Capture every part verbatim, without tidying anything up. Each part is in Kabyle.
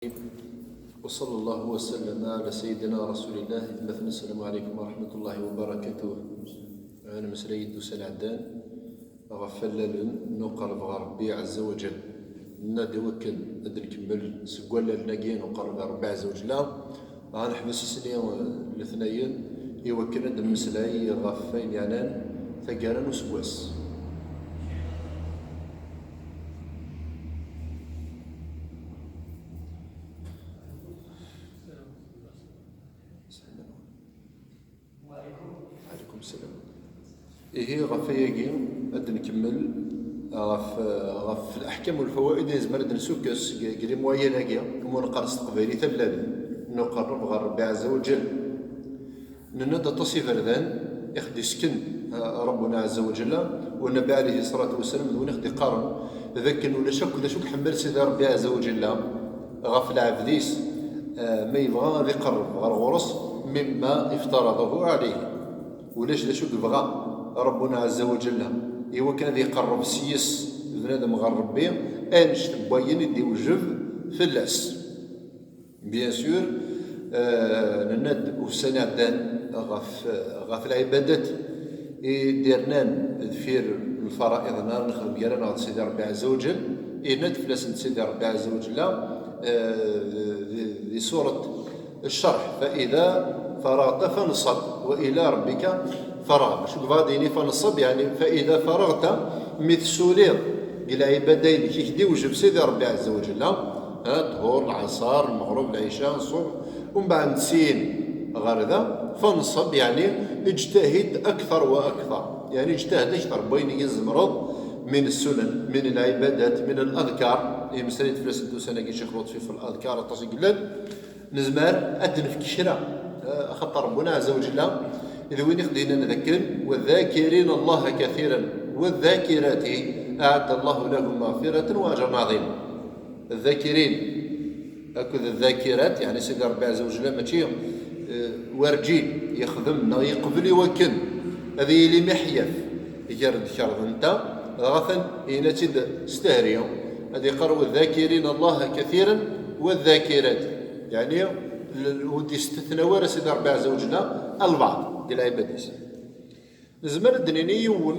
وصلى الله وسلم على سيدنا رسول الله. Atmaten, السلام عليكم ورحمة الله وبركاته. Ad nemmeslay-d ussan iɛeddan ɣef wallalen n uqerreb ɣer Ṛebbi ɛezza wa jell. Nenna-d i wakken ad nkemmel seg wallalen-agi n uqerreb ɣer Ṛebbi ɛezza wa jell, ad neḥbes isni letnayen i wakken ad nemmeslay ɣef wayen yeɛnan taggara n useggas. Aleykum salam. Ihi, ɣef wayagi ad nkemmel ɣef, ɣef leḥkam u lfawaid i nezmer ad d-nsukkes deg, deg les moyens-agi, umi neqqar s teqbaylit allalen n uqerreb ɣer Ṛebbi ɛezza wa jell. Nenna-d aṭas iberdan i ɣ-d-isken, eh, Rabbuna ɛezza wa jell, u Nnbi ɛalayhi ṣṣalatu wassalam d win i ɣ-d-iqqaren d akken ulac akk d acu i iḥemmel Sidi Ṛebbi ɛezza wa jell ɣef lɛebd-is, eh, ma yebɣa ad iqerreb ɣer ɣur-s, mimma iftaraḍahu ɛalayhi. Ulac d acu i yebɣa Rabbuna ɛezza wa jell i wakken ad iqerreb s-yes bnadem ɣer Ṛebbi, annect n wayen i d-iwjeb fell-as. Bien sûr, eh, nenna-d ussan iɛeddan ɣef, ɣef lɛibadat i d-irnan deffir lfara'iḍ-nni ara nexdem gar-aneɣ d Sidi Ṛebbi ɛezza wa jell, yenna-d fell-asen Sidi Ṛebbi ɛezza wa jell, eh, di, di surat Ccerḥ: فإذا فرغت فانصب وإلى ربك فارغب. Acu yebɣa ad yini fanṣeb? Yeɛni, فإذا فرغت, mi tessuliḍ deg lɛibada-inek i k-d-iwjeb Sidi Ṛebbi ɛezza wa jell, ha, ṭṭhur, lɛaṣer, lmeɣreb, lɛica, ṣṣubḥ, umbeɛd n sin ɣer da, fanṣeb, yeɛni, اجتهد أكثر وأكثر. Yeɛni, اجتهد أكثر n wayen i tzemreḍ, من السنن، من العبادات، من الأذكار. Yemmeslay-d fell-asent ussan-agi Ccix Lutfi f الأذكار, aṭas i yellan. Nezmer ad d-nefk kra, eh, axaṭer Rabbuna ɛezza wa jell d win i ɣ-d-yennan d akken: والذاكرين الله كثيرا والذاكرات أعد الله لهم مغفرة وأجرا عظيما. Ddakirin akked ddakirat, yeɛni Sidi Ṛebbi ɛezza wa jell mačči, eh, werǧin yexdem neɣ yeqbel i wakken ad yili miḥyaf gar ddekrḍ-nteɣ, dɣa atan yenna-tt-id s tehri, ad iqqar: والذاكرين الله كثيرا والذاكرات. Yeɛni, l-, ur d-yestetna ara Sidi Ṛebbi ɛezza wa jell albaɛḍ deg lɛibad-is. Nezmer ad d-nini yiwen,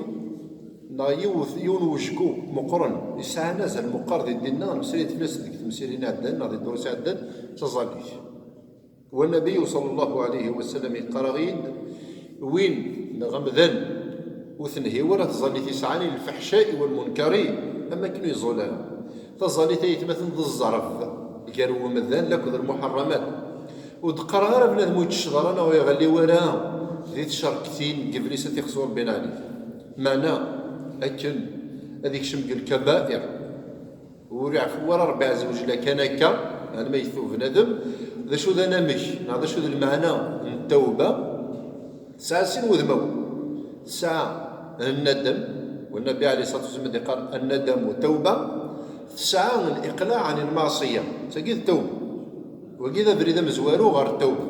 neɣ yiwet, yiwen wejgu meqqren, yesɛan azal meqqer di ddin-nneɣ, nemmeslay-d fell-as deg temsirin iɛeddan neɣ di ddurus iɛeddan, d taẓallit. والنبي صلى الله عليه وسلم yeqqar-aɣ-d: win neɣ amdan ur tenhi wara tẓallit yesɛan i lfeḥca'i wal munkari, am akken ur yeẓẓul ara. Taẓallit, ay atmaten, d zzerb gar umdan akked lmuḥerramat. Ur d-qqareɣ ara bnadem ur yettecceḍ ara neɣ ur iɣelli wara di tcerktin n Iblis, ad t-ixṣu Ṛebbi neɛli. Meɛna akken ad ikcem deg lkabair, ur iɛfu wara Ṛebbi ɛezza wa jell kan akka, alma yetub bnadem. D acu d anamek, neɣ d acu d lmeɛna n ttawba? Tesɛa sin wudmawen. Tesɛa nnadam, والنبي عليه الصلاة والسلام ad iqqar: الندم توبة. Tesɛa الإقلاع عن المعصية, tagi d ttawba. Wagi d abrid amezwaru ɣer ttawba.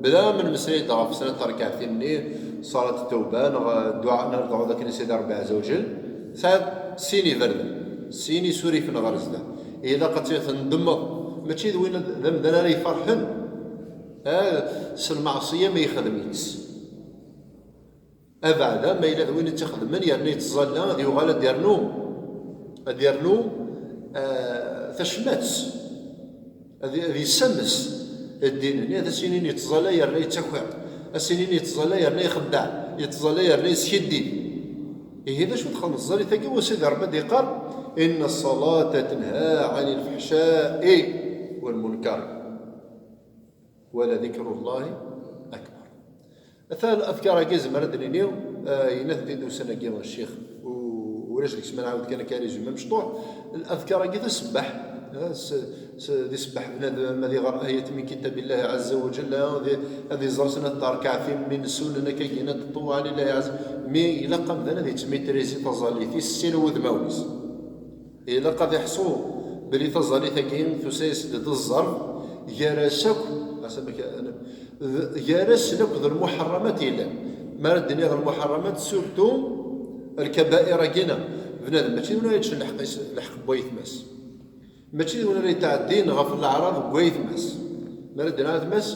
Bla ma nemmeslay-d ɣef snat terkaɛtin-nni, ṣalat ttawba, neɣ dduɛa, neɣ dɛuḍ akken i Sidi Ṛebbi ɛezza wa jell, tesɛiḍ sin iberdan, sin isurifen ɣer zdat. Ilaq ad tt-tendemmeḍ, mačči d win d amdan ara iferḥen, ah, s lmeɛṣiyya ma yexdem-itt. Abeɛda, ma yella d win i tt-ixedmen yerna yettẓalla, ad yuɣal ad d-yernu, ad d-yernu, ah, tacmat, ad, ad yessames ddin-nni, ad as-inin yettẓalla yerna yettaker, ad as-inin yettẓalla yerna ixeddeɛ, yettẓalla yerna yeskiddib. Ihi d acu txedmeḍ tẓallit-agi? Wa Sidi Ṛebbi ad d-iqqar: إن الصلاة تنهى عن الفحشاء والمنكر ولذكر الله أكبر. Ata الأذكار-agi, nezmer ad d-nini, eh, yenna-t-id ussan-agi Ccix, u-, ulac deg-s ma nɛawed kan akka résumé mecṭuḥ. الأذكار-agi d asebbeḥ, eh, s-, s-, d isebbeḥ bnadem, ama ad iɣer ayat من كتاب الله عز وجل, ad i-, ad iẓer snat terkaɛtin min sunan akka gina tṭewwa lillahi ɛezza. Mi ilaq amdan ad yettmitrizi taẓallit-is s sin wudmawen-is. Ilaq ad iḥṣu belli taẓallit-agi tusa-yas-d d zzerb gar-as akk, ɣas amek, d-, gar-asen akk d lmuḥerramat yellan. Mi ara d-iniɣ lmuḥerramat, surtout lkabair-agi-nni. Bnadem mačči d win ara yeččen lḥeqq-is, lḥeqq n wayetma-s. Mačči d win ara yetɛeddin ɣef leɛraḍ n wayetma-s. Mi ara d-nini ayetma-s,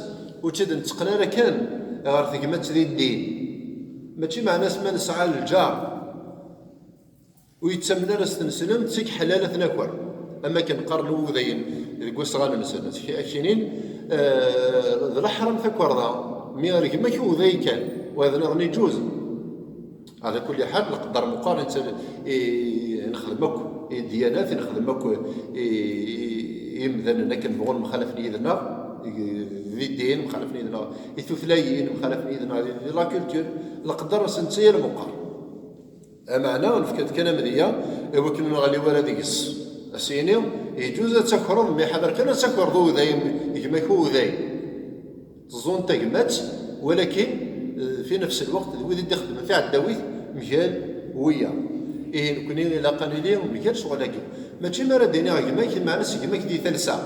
ur tt-id-netteqqen ara kan ɣer tegmat di ddin. Mačči meɛna-s ma nesɛa lǧar ur yettamen ara s tneslemt, seg ḥlal ad t-naker. Am akken qqaren wudayen deg usɣan-nsen, ad k-inin, eh, d leḥram takerḍa, mi ar gma-k uday kan, wa d niḍen iǧuz. Ɛla kulli ḥal, leqder meqqar i netta-, i, i nexdem akk, i ddyanat i nexdem akk, i, i, i yimdanen akken bɣun mxalafen yid-neɣ, i, di ddin mxalafen yid-neɣ, i tutlayin mxalafen yid-neɣ, di, di la culture, leqder s netta i meqqar. Ameɛna nefka-d kan amedya i wakken ur neɣli wara deg-s. A s-yini, yeǧuz ad takreḍ, mi ḥader kan ad takreḍ uday, gma-k uday. Tẓun tagmat, walakin, eh, fi nefs lweqt, d wid i d-ixeddmen tiɛeddawit mgal wiyaḍ. Ihi, nekkni ilaq ad nili mgal ccɣel-agi. Mačči mi ara d-iniɣ gma-k, meɛna s gma-k di talsa.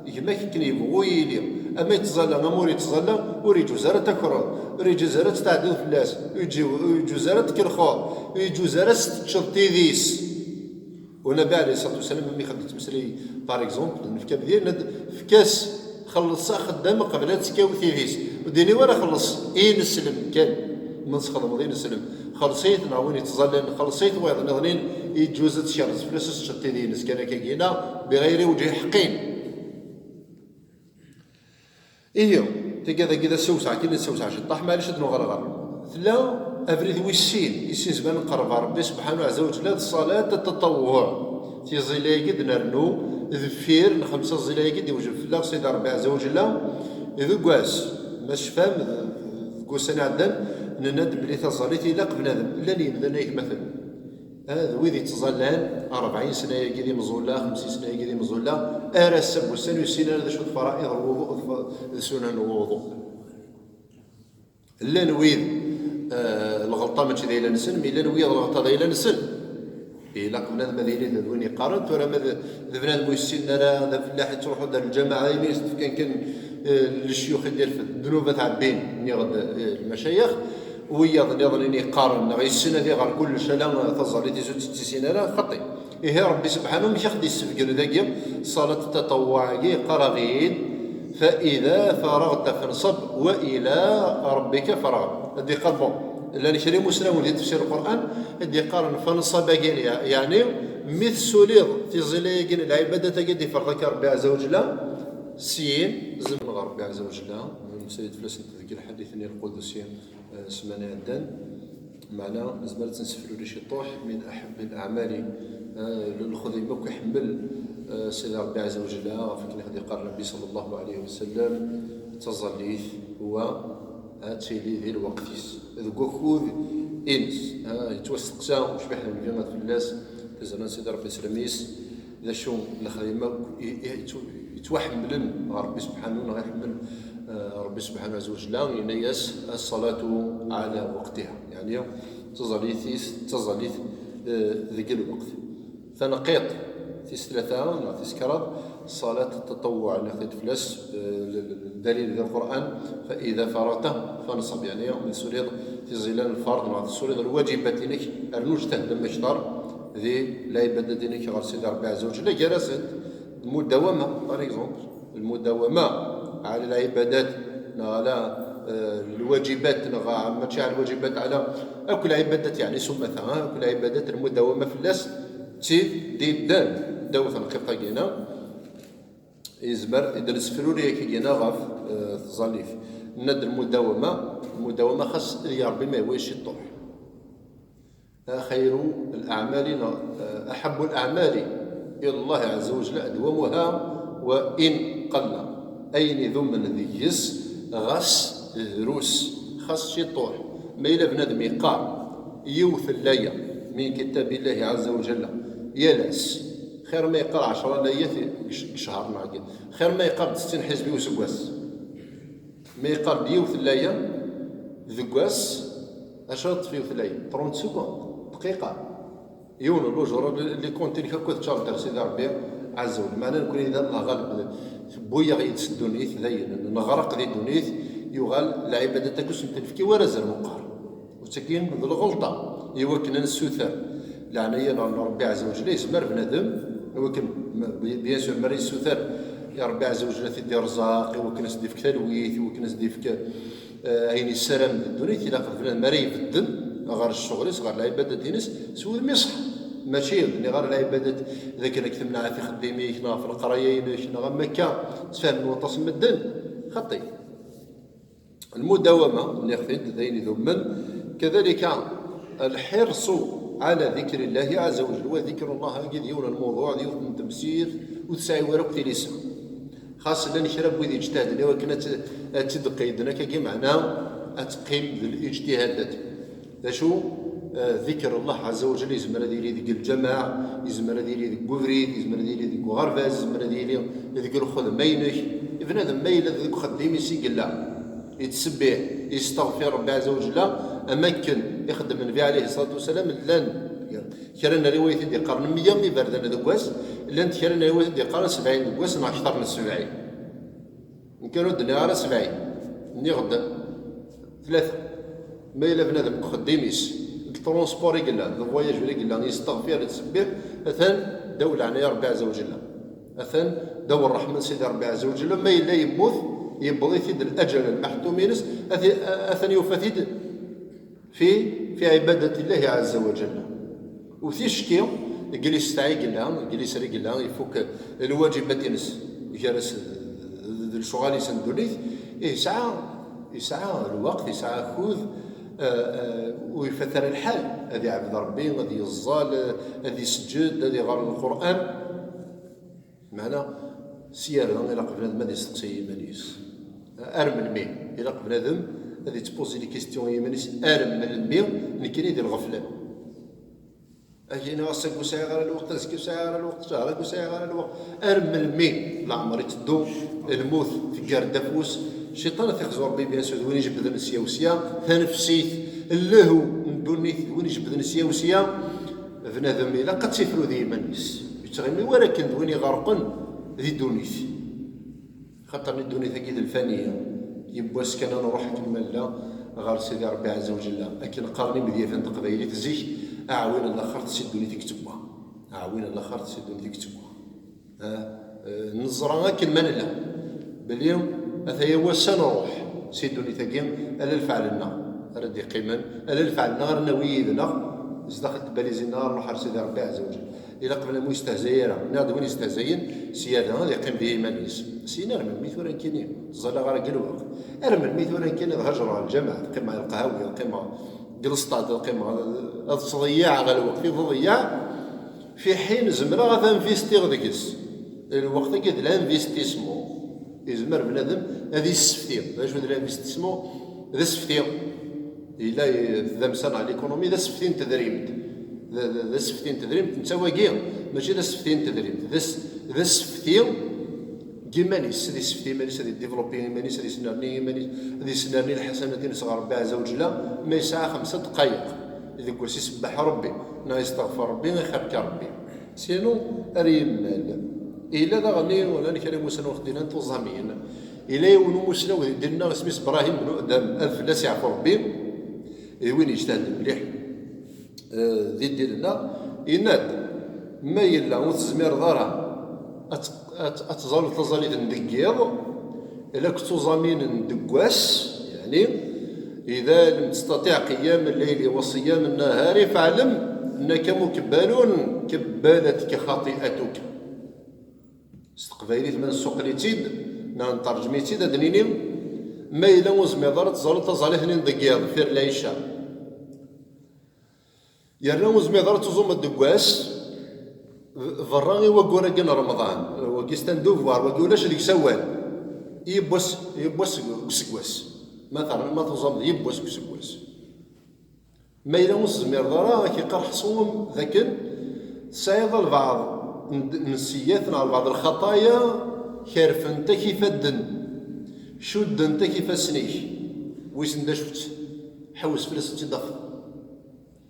Gma-k akken yebɣu yili. Ama yettẓalla, ama ur yettẓalla, ur yeǧuz ara ad takreḍ, ur yeǧuz ara ad tetɛeddiḍ fell-as, ur yeǧi-, ur yeǧuz ara ad tkelxeḍ, ur yeǧuz ara ad s-teččeḍ tidi-s. Unabi ɛlayhi ṣṣalatu wassalam, mi xed yettmeslay, par exemple, nefka amedya, yenna-d, efk-as, xelleṣ axeddam qbel ad tekkaw tidi-s. Ur d-ini wara xelleṣ ineslem kan. Ma txedmeḍ ineslem, xelleṣ-it, neɣ win yettẓallan, xelleṣ-it, wayeḍ nniḍen yeǧuz ad tkerrzeḍ fell-as, ad teččeḍ tidi-ines kan akkagi, neɣ biɣayri wejhi ḥeqqin. Ihi, tigad-agi d asawseɛ, akken ad sawseɛ ciṭṭaḥ, maɛlic ad nuɣal ɣer. Tella abrid wis sin, i sin zemren nqerreb ɣer Rebbi subḥanahu ɛezza wa ǧella, d ṣṣalat at-taṭawwuɛ. Tiẓilay-agi d-nernu deffir n xemsa ẓilay-agi d-iwjeb fell-aɣ Sidi Rebbi ɛezza wa ǧella deg wass. Ma tecfam, deg wussan iɛeddan, nenna-d belli taẓallit ilaq bnadem. Llan yemdanen ay gma-ten. Ah, d wid yettẓallan rebɛin sna-agi d imeẓẓulla, xemsin sna-agi d imeẓẓulla, ar ass-a n wussan ur yessin ara d acu d fara'iḍ n lwuḍu d f-, d sunan n lwuḍu. Llan wid, eh, lɣelṭa mačči d ayla-nsen, mi llan wid lɣelṭa d ayla-nsen. Ilaq bnadem ad yili d win yeqqaren, tura ma d, d bnadem ur yessinen ara, d afellaḥ yettruḥu-d ar lǧameɛ, ayen i s-d-fkan kan, eh, lecyux i d-irfed, ddnubat ɛebbin, nniɣ-d, eh, lmacayex, wiyaḍ nniḍen i yeqqaren, neɣ yessen ad iɣer kullec, ala taẓallit-is ur tt-issin ara, xaṭi. Ihi Rebbi subḥanahu, amek i ɣ-d-yessebgen dagi ṣṣalat n taṭawwuɛ-agi, yeqqar-aɣ-id, فإذا فرغت فانصب وإلى ربك فارغب. Ad d-iqqar, bon, llan kra imusnawen di tefsir Lqur'an, ad d-iqqaren fansab-agi, ya-, yeɛni, mi tessuliḍ tiẓilay-agi n lɛibadat-agi d-iferḍ akka Rebbi ɛezza wa ǧella, syin, zemren ɣer Rebbi ɛezza wa ǧella, nemsayed fell-asent deg lḥadit-nni lqudusi, eh, ssmana iɛeddan. Meɛna, nezmer ad tt-nessefruri ciṭṭuḥ, min aḥebbi l-aɛmali, eh, lxedma akk iḥemmel, eh, Sidi Rebbi ɛezza wa ǧella, ɣef akken i ɣ-d-iqqar Nnbi ṣalla Llahu ɛalayhi wa sallam, d taẓallit, wa ad tili di lweqt-is, deg wakud-ines. Ah, yettwasteqsa ucbiḥ n Nnbi ad fell-as, tazala n Sidi Rebbi s lem-is, d acu n lexdima akk i, i, yettw-, yettwaḥemmlen ɣer Rebbi subḥanahu, neɣ iḥemmel, eh, Rebbi subḥanahu ɛezza wa ǧella, yenna-yas, "As-salatu ɛala waqtiha." Yeɛni, d taẓallit-is, d taẓallit, eh, deg lweqt. Taneqqiṭ tis tlata neɣ tis kraḍ, ṣṣalat n taṭawwuɛ, neɣ tiṭ fell-as, eh, l-, l-, dalil di Lqur'an, "Fa ida faragta fansab", yeɛni, ma tessuliḍ tiẓilan n lferḍ, neɣ tessuliḍ lwaǧibat-inek, rnu ǧtehd am akteṛ di lɛibadat-inek ɣer Sidi Rebbi ɛezza wa ǧella, gar-asent lmudawama, par exemple, lmudawama ɛala lɛibadat, neɣ ɛala, eh, lwaǧibat, neɣ mačči ɛala lwaǧibat, ɛala akk lɛibadat, yeɛni s umata, ah, akk lɛibadat, lmudawama fell-as, d tid d-yeddan ddaw tenqiḍt-agi-ina, yezmer ad d-nesfruri akkagi-ina ɣef, eh, tẓallit. Nenna-d lmudawama, lmudawama xas ad yerbi ma yewwi ciṭṭuḥ. Xayru l-aɛmali, neɣ, eh, aḥabbu l-aɛmali ila Llah ɛezza wa ǧella adwamuha wa in qalla. Ayen idumen deg-s ɣas drus, xas ciṭuḥ. Ma yella bnadem yeqqar yiwet n laya min kitabillahi ɛezza wa ǧella yal ass, xir ma yeqqar ɛecra layat deg c-, deg ccher, neɣ xir ma yeqqar-d settin ḥizb i useggas. Ma yeqqar-d yiwet n laya deg wass, acu ara teṭṭef yiwet n laya? Trente secondes, dqiqa. Yiwen n lujur, li, li konti-nnek akk ad ččarent ar Sidi Rebbi ɛezza wa ǧella. Meɛna nekkni d Allah ɣaleb, tewwi-yaɣ yid-s ddunit, dayen, neɣreq di ddunit, yuɣal lɛibadat akk ur s-nefki wara azal meqqar. U tagi d lɣelṭa, i wakken ad nessuter leɛnaya n Rebbi ɛezza wa ǧella, yezmer bnadem, i wakken Bien sûr, mi ara yessuter i Ṛebbi Ɛezza wa Jell ad t-id-irẓaq, i wakken ad s-d-ifk talwit, i wakken ad s-d-ifk, eh, ayen yessaram di ddunit, ilaq d bnadem ara ibedden ɣer ccɣel-is, ɣer lɛibadat-ines, s wudem iṣeḥ. Mačči, nniɣ ara lɛibadat d akken ad k-temneɛ tixeddim-ik, neɣ ɣef leqraya-inek, neɣ am akka, ttfahmen waṭas n medden. Xaṭi. Lmudawama, nniɣ-t-id, d ayen idumen. Kadalika, lḥirṣu ɛala dikri Llahi ɛezza wa jell, wa dikru Llah, agi d yiwen n lmuḍuɛ, d yiwet n temsirt, ur tesɛi wara akk tilisa. Xas llan kra n wid yeǧtahden i wakken ad tt-, ad tt-id-qeyden akkagi, meɛna ad teqqim d lijtihadat. D acu? Eh, dikr Llah ɛezza wa jell yezmer ad yili deg lǧameɛ, yezmer ad yili deg ubrid, yezmer ad yili deg uɣerbaz, yezmer ad yili deg lxedma-inek. Bnadem ma yella deg uxeddim-is i yella, yettsebbih, yesteɣfir Ṛebbi ɛezza wa jell, am akken ixeddem Nnbi ɛalayhi ṣṣalatu wassalam, llan kra n riwayat i d-yeqqaren meyya iberdan deg wass, llant kra n riwayat i d-yeqqaren sebɛin deg wass neɣ kter n sebɛin. Nekk ur d-nniɣ ara sebɛin, nniɣ-d tlata. Ma yella bnadem deg uxeddim-is, deg transport i yella, deg voyage i yella, yesteɣfir, yettsebbih, atan ddaw leɛnaya Ṛebbi ɛezza wa jell. Atan ddaw ṛṛeḥma n Sidi Ṛebbi ɛezza wa jell. Ma yella yemmut, yewweḍ-it-id laǧal lmeḥtum-ines, ati-, atan yufa-t-id fi, fi ɛibadat Llahi ɛezza wa jell. Ur ticki, deg listeɛ i yella, deg liser i yella, ifuk lwaǧibat-ines gar-as d, d, d lecɣal-is n ddunit, yesɛa, yesɛa lweqt, yesɛa akud, eh, eh, ur ifat ara lḥal, ad iɛbed Ṛebbi, ad yeẓẓal, ad iseǧǧed, ad iɣer Lqur'an. Meɛna, s yir da, ilaq bnadem ad isteqsi iman-is. Ar melmi? Ilaq bnadem ad ittpozi les questions i yiman-is. Ar melmi nekkini di lɣefla? Akini ass-agi ur sɛiɣ ara lweqt, azekka ur sɛiɣ ara lweqt, ccehṛ-agi ur sɛiɣ ara lweqt. Ar melmi? Leɛmer itteddu, lmut teggar-d afus. Cciṭan ad t-ixzu Ṛebbi, bien sûr, d win ijebden sya u sya, tanefsit, lehhu n ddunit d win ijebden sya u sya. Bnadem ilaq ad tifru di yiman-is. Ur yettɣimi wara akken d win iɣerqen di ddunit. Xaṭer ddunit-agi d lfaniya. Yiwwas kan ad nruḥ akken ma nella ɣer Sidi Ṛebbi ɛezza wa jell. Akken qqaren imedyaten n teqbaylit zik, aɛwin n laxert si ddunit i yettewwa. Aɛwin n laxert si ddunit i yettewwa. Ah, eh, neẓra akken ma nella belli ataya wass-a nruḥ si ddunit-agi, ala lfeɛl-nneɣ ara d-iqqimen, ala lfeɛl-nneɣ ara nawi yid-neɣ zdaxel n tbalizin-nneɣ, ara nruḥ ar Sidi Ṛebbi ɛezza wa jell. Ilaq bnadem ur yestehzay ara. Nniɣ-d win yestehzayen, sya da ad iqqim di yiman-is. Syin ar melmi tura nekkini? Ẓẓaleɣ ara deg lweqt. Ar melmi tura nekkini ad hajreɣ lǧameɛ, ad qqimeɣ lqahwi, ad qqimeɣ deg lestad, ad qqimeɣ, ad ttḍeyyiɛeɣ lweqt i tḍeyyeɛ, fi ḥin zemreɣ ad investiɣ deg-s. Lweqt-agi d l'investissement. Yezmer bnadem ad yessefti. D acu d l'investissement? D asefti. Yella tdamsa neɣ l'économie d asefti n tedrimt. D, d, d asefti n tedrimt, netta wagi, mačči d asefti n tedrimt. D as-, d asefti n yiman-is, ad yessefti iman-is, ad yeddivelopi iman-is, ad yesnerni iman-is, ad yesnerni lḥasanat-ines ɣer Ṛebbi ɛezza wa jell, ma yesɛa xemsa ddqayeq deg wass isebbeḥ Ṛebbi, neɣ yesteɣfer Ṛebbi, ixerk Ṛebbi. Sinon, ar yemmal. Yella daɣen, ula n kra n wussan ur xeddinan tuẓamin. Yella yiwen umusnaw di ddin-nneɣ, isem-is Brahim ben Udam, ad fell-as yeɛfu Ṛebbi, d win yejtahden mliḥ, eh, di ddin-nneɣ, yenna-d, ma yella ur tezmireḍ ara ad t-, ad t-, ad teẓẓaleḍ taẓallit n deg yiḍ, ilak tuẓamin n deg wass, yeɛni, إذا لم تستطع قيام الليل وصيام النهار فاعلم أنك مكبل، كبلتك خطيئتك. S teqbaylit ma nessuqel-itt-id, neɣ nterjem-itt-id, ad d-nini, ma yella ur zmireḍ ara ad teẓẓaleḍ taẓallit-nni n deg yiḍ, fir lɛica. Yerna ur zmireḍ ara ad tuẓumeḍ deg wass, berra i waggur-agi n Remḍan, wagi c'est un devoir, wagi ulac deg-s awal, yiwwas, yiwwas deg useggas. Ma terna, ma tuẓumeḍ yiwwas deg useggas. Ma yella ur tezmireḍ ara, ad k-iqqar ḥṣum d akken tesɛiḍ albaɛḍ n, n ssiyat neɣ albaɛḍ n lxaṭaya, kerfent-ak ifadden, cuddent-ak ifassen-ik, wissen d acu-tt, ḥewwes fell-as ad tt-id-tafeḍ.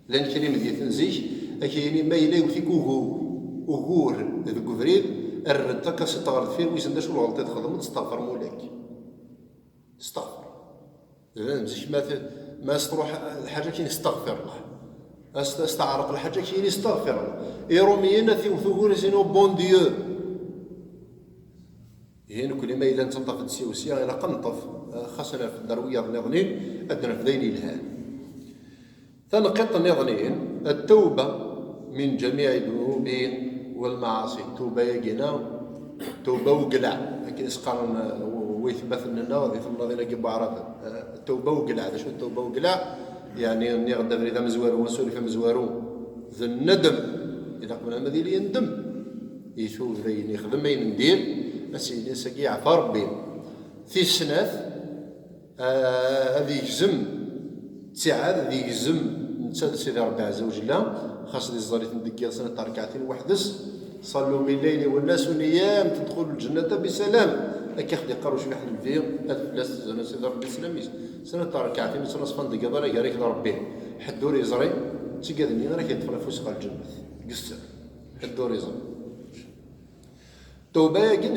Llan kra imedyaten zik, ad k-yini ma yella yewwet-ik ugur, ugur deg ubrid, err-d takasiṭ ɣer deffir, wissen d acu lɣelṭ i txedmeḍ, steɣfer mulak. Steɣfer. Llan zik ma t-, ma as-truḥ lḥaǧa, ad k-yini steɣfir Llah. As-, as-teɛreq lḥaǧa, ad k-yini steɣfir Llah. Iṛumiyen ad t-iwwet ugur, ad s-yini, oh bon Dieu. Ihi nekkni ma yella nettaṭṭaf-d si usya, ilaq ad neṭṭef, eh, xas ad nerfed ar wiyaḍ nniḍnin, ad nerfed ayen yelhan. Taneqqiṭ nniḍnin, التوبة من جميع الذنوب والمعاصي. Ttuba-yagi-na, ttuba ugelɛa, akken i s-qqaren, eh, waytmaten-nneɣ di temnaḍin-agi n waɛraben. Eh, ttuba ugelɛa, d acu ttuba ugelɛa? Yeɛni, nniɣ-d abrid amezwaru, asurif amezwaru, d nnadem. Ilaq bnadem ad yili yendem. Itub d ayen yexdem, ayen n dir, ad s-yini ass-agi yeɛfa Rebbi. Tis snat, ah, ad yegzem ttiɛad, ad yegzem netta d Sidi Rebbi Ɛezza wa Jella, xas di ẓẓaliten deg yiḍ snat rkaɛtin weḥd-s, صلوا بالليل والناس نيام تدخلوا الجنة بسلام. Akka i ɣ-d-iqqar ucbiḥ n Nnbi, ad fell-as tezna Sidi Rebbi sslam-is. Snat rkaɛtin, snat ṣfan deg yiḍ, ala gar-ik d Rebbi. Ḥedd ur yeẓri, d tigad-nni ara k-yeṭṭfen afus ɣer lǧennet. Deg sser. Ḥedd ur yeẓri. Tawba-agi,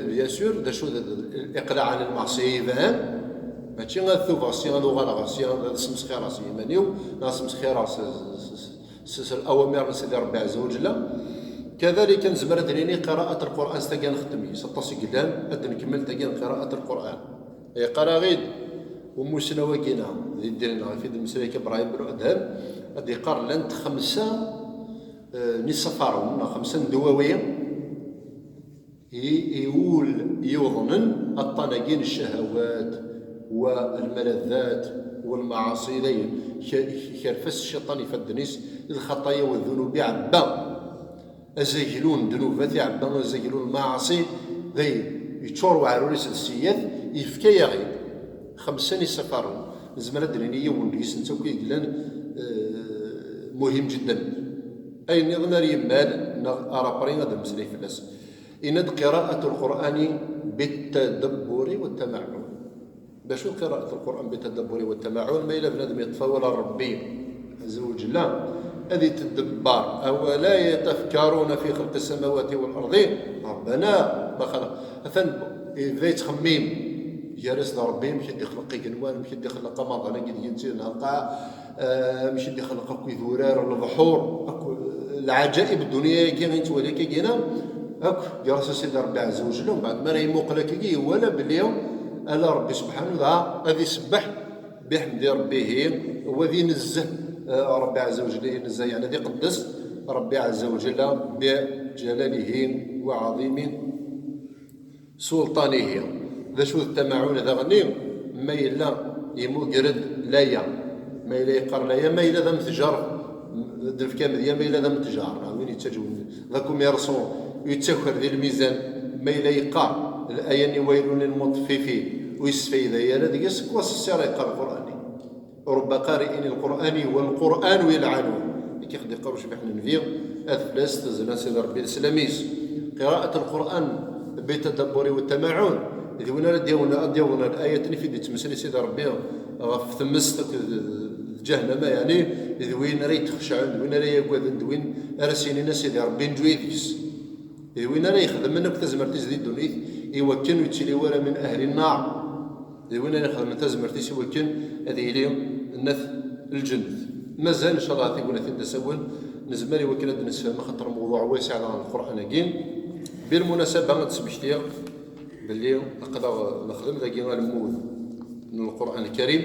bien sûr, d acu d, d, iqlaɛ ɛan lmeɛṣiya iban, mačči ad tubeɣ sya, ad uɣaleɣ sya, ad smesxireɣ s yiman-iw, neɣ ad smesxireɣ s, s, s, s, s awamir n Sidi Rebbi Ɛezza wa Jella. Kadalik, nezmer ad d-nini qiraat Lqur'an s tagi ad nxeddem yis, aṭas i yellan, ad d-nkemmel tagi n qiraat Lqur'an. Yeqqar-aɣ-id umusnaw-agi-na, di ddin-nneɣ, ɣef i d-nemmeslay akka Ibrahim ben Adham, ad d-yeqqar llant xemsa, eh, n yisafaren, neɣ xemsa n ddwawi, i, i wul yuḍnen aṭṭan-agi n ccahawat, wa lmaladat, wa lmaɛaṣi, dayen, ke-, kerfa-s cciṭan ifadden-is, d lxaṭaya wa ddunub iɛebba. Azaglu n ddnubat iɛebba, azaglu n lmaɛaṣi, dayen, yeččur weɛrur-is d ssiyat, yefka-yaɣ-id xemsa n yisafaren. Nezmer ad d-nini yiwen deg-sen akk i yellan, eh, muhim jiddan. Ayen nniḍen ar yemmal, neɣ ar après ad d-nemmeslay fell-as. Yenna-d: قراءة القرآن بالتدبر والتمعن. D acu قراءة القرآن بالتدبر والتمعن? Ma yella bnadem yeṭṭef awal n Rebbi Ɛezza wa Jella, ad itedebber: أولا يتفكرون في خلق السماوات والأرض ربنا ما خلق. Atan yebda yettxemmim gar-as d Rebbi, amek i d-ixleq igenwan, amek i d-ixleq amaḍal-agi deg i nettili nlaqqa, eh, amek i d-ixleq akk idurar, lebḥur, akk lɛaǧaib n ddunya-agi i nettwali akkagina, akk gar-as a Sidi Rebbi Ɛezza wa Jella. Umbeɛd, mi ara imuqel akkagi, iwala belli ala Rebbi subḥanahu wa taɛala, ad isebbeḥ biḥemdi Rebbihi, wa ad inezzeh, eh, Rebbi Ɛezza wa Jella, inezzeh, yeɛni ad iqeddes Rebbi Ɛezza wa Jella, biǧalalihi wa ɛaḍimi sulṭanihi. D acu d ttamaɛun daɣenni? Ma yella yemmuger-d laya, ma yella yeqqar laya, ma yella d amtjar, d-nefka amedya, ma yella d amtjar, neɣ win yettaǧwen d akumirṣu, yettaker di lmizan, ma yella yeqqar laya-nni: ويل للمطففين, ur yessfayda ara deg-s, kwas ssir yeqqar Lqur'an-nni. رب قارئ القرآن والقرآن يلعنه. Nekk i ɣ-d-iqqar ucbiḥ n Nnbi, ad fell-as tezla Sidi Rebbi leslam-is. قراءة القرآن بالتدبر والتمعن. D win ara d-yawin, ad d-yawin ayat-nni fi d-yettmeslay Sidi Rebbi ɣef tmest akked d ǧahennama, yeɛni d win ara yetxecɛen, d win ara yagaden, d win ara s-yinin a Sidi Rebbi nǧu yid-s. D win ara ixedmen akk tazmert-is di ddunit, iwakken ur yettili wara min ahli nnar. D win ara ixedmen tazmert-is iwakken ad yili nnat lǧennet. Mazal, ncallah, tignatin d asawen, nezmer iwakken ad d-nessefhem, axaṭer mewduɛ wasiɛ daɣen Lqur'an-agi. Bilmunasaba, ad d-smektiɣ belli aql-aɣ nexdem dagi alemmud n Lqur'an Lkarim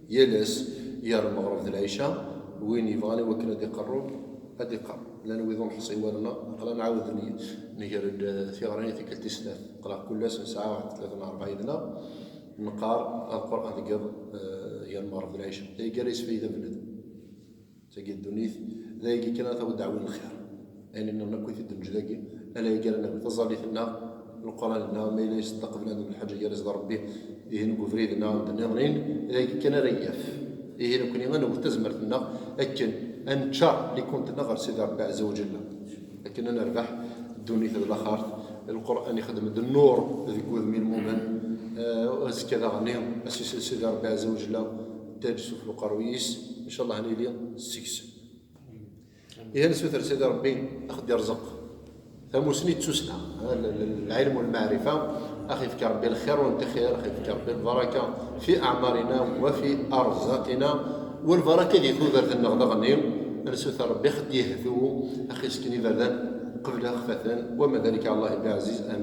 yal ass, gar lmeɣreb d lɛica. Win yebɣan iwakken ad iqerreb, ad iqerreb. Llan wid ur nḥṣi wara, aql-aɣ nɛawed n-, nger-d tiɣri tikkelt tis snat. Aql-aɣ kul ass nesɛa waḥed tlata neɣ rebɛa yid-neɣ, neqqar Lqur'an deg yiḍ, eh, gar lmeɣreb d lɛica. Tagi ara yesfayda bnadem. Tagi ddunit, d ayagi kan ara taweḍ ddeɛwin lxir. Ayen nniḍen akk i t-id-neǧǧ dagi, ala ayagi ara nagi taẓallit-nneɣ, Lqur'an-nneɣ, ma yella iṣeddeq bnadem lḥaǧa gar-as d Rebbi, ihi deg ubrid-nneɣ d nniḍnin, d ayagi kan ara yaf. Ihi nekkni ad newwet tazmert-nneɣ akken ad neččar likunṭ-nneɣ ɣer Sidi Rebbi Ɛezza wa Jella. Akken ad nerbeḥ ddunit d laxert. Lqur'an ixdem-d nnur deg wudem n lmumen. Eh, azekka daɣen, as-isel Sidi Rebbi Ɛezza wa Jella taǧ sufella uqerruy-is, ncallah ad nili seg-s. Ihi ad nsuter Sidi Rebbi ad ɣ-d-irzeq tamusni d tussna, eh, l-, l-, lɛilm u lmaɛrifa, ad ɣ-yefk Rebbi lxir u n lxir, ad ɣ-yefk Rebbi lbaraka fi aɛmarina wa fi arzaqina, wa lbaraka di tudert-nneɣ daɣen. Ad nsuter Rebbi ad ɣ-d-yehdu, ad ɣ-yesken iberdan qbel ad ɣ-faten, wa ma dalika ɛala Llahi bi ɛziz, amin.